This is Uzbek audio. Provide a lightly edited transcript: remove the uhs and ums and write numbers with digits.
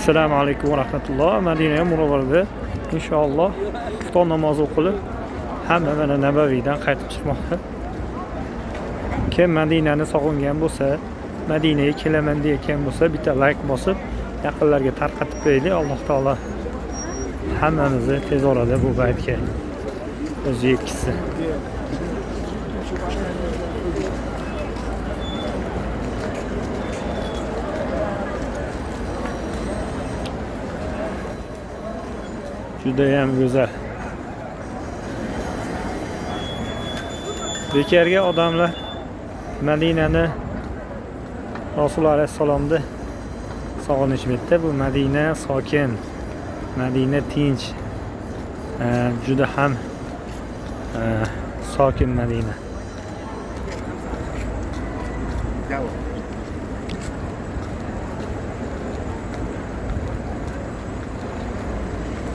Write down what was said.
Assalomu alaykum va rahmatulloh. Madina Munavvarada inshaalloh xufton namozi o'qilib, hamma mana Nabaviydan qaytib chiqmoqda. Kim Madinani sog'ingan bo'lsa, Madinaga kelaman deyotgan bo'lsa, bitta like bosib, yaqinlarga tarqatib qo'yaylik. Alloh taolo hammamizni tez orada bu baytga o'zi yetkazsin. Judayam go'zal. Bekarga odamlar Madinani, Rasululloh alayhissalomni sog'inishmaydi. Bu Madina sokin, Madina tinch, juda ham sokin Madina.